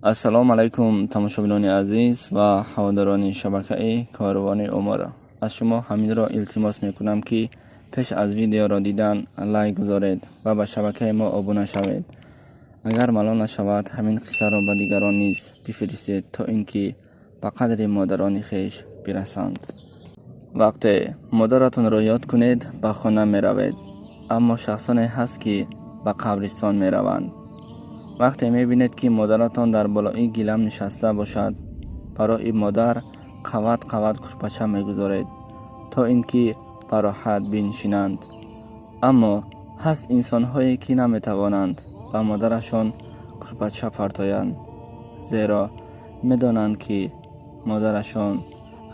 Ассалому алайкум, тамошобинони азиз ва ҳаводорони шабакаи Корвони Умр. Аз шумо ҳаминро илтимос мекунам, ки пеш аз видеоро дидан лайк гузоред ва ба шабакаи мо обуна шавед. Агар малол нашавад, ҳамин қиссаро ба дигарон низ бифиристед, то ин ки ба қадри модарони хеш бирасанд. Вақте модаратонро ёд кунед, ба хона меравед, аммо шахсоне ҳаст, ки ба қабристон мераванд. Вақте мебинед, ки модаратон дар болои гилам нишаста бошад, барои модар қават қават курпача мегузоред, то ин ки бароҳат биншинанд. Аммо ҳаст инсонҳое, ки наметавонанд ба модарашон курпача партоянд, зеро медонанд, ки модарашон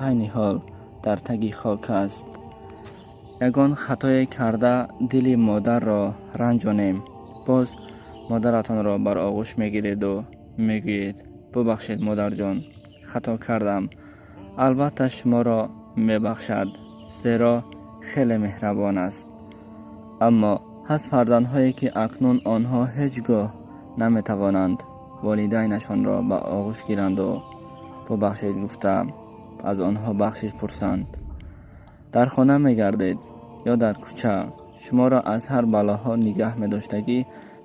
айни ҳол дар таги хок аст. Ягон хатое карда дили модарро ранҷонем, боз модаратонро бар оғӯш мегиреду мегӯед: «Бубахшед, модарҷон, хато кардам». Албатта, шуморо мебахшад, зеро хеле меҳрабон аст. Аммо ҳаст фарзандҳое, ки акнун онҳо ҳеҷ гоҳ наметавонанд волидайнашонро ба оғӯш гиранду бубахшед гуфта аз онҳо бахшиш пурсанд. Дар хона мегардед ё дар кӯча, шуморо аз ҳар балоҳо нигаҳ медоштагӣ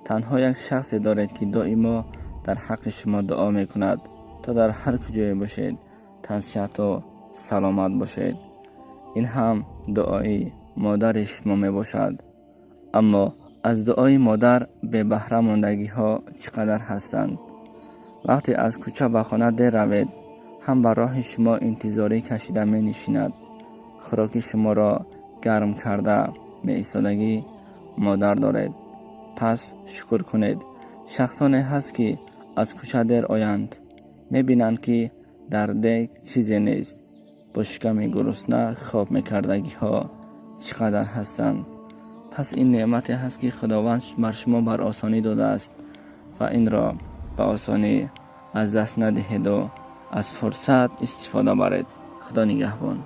танҳо як шахсе доред, ки доимо дар ҳаққи шумо дуо мекунад, то дар ҳар куҷое бошед, тансиҳату саломат бошед. Ин ҳам дуои модари шумо мебошад. Аммо аз дуои модар бебаҳра мондагиҳо чӣ қадар ҳастанд. Вақте аз кӯча ба хона дер равед, ҳам ба роҳи шумо интизорӣ кашида менишинад, хӯроки шуморо гарм карда меистодагӣ модар доред. Пас шукр кунед. Шахсоне ҳаст, ки аз кӯча дер оянд, мебинанд, ки дар дег чизе нест. Бо шиками гурусна хоб мекардагиҳо чӣ қадар ҳастанд. Пас ин неъмате ҳаст, ки Худованд бар шумо бар осонӣ додааст, ва инро ба осонӣ аз даст надиҳеду аз фурсат истифода баред. Худо нигаҳбон.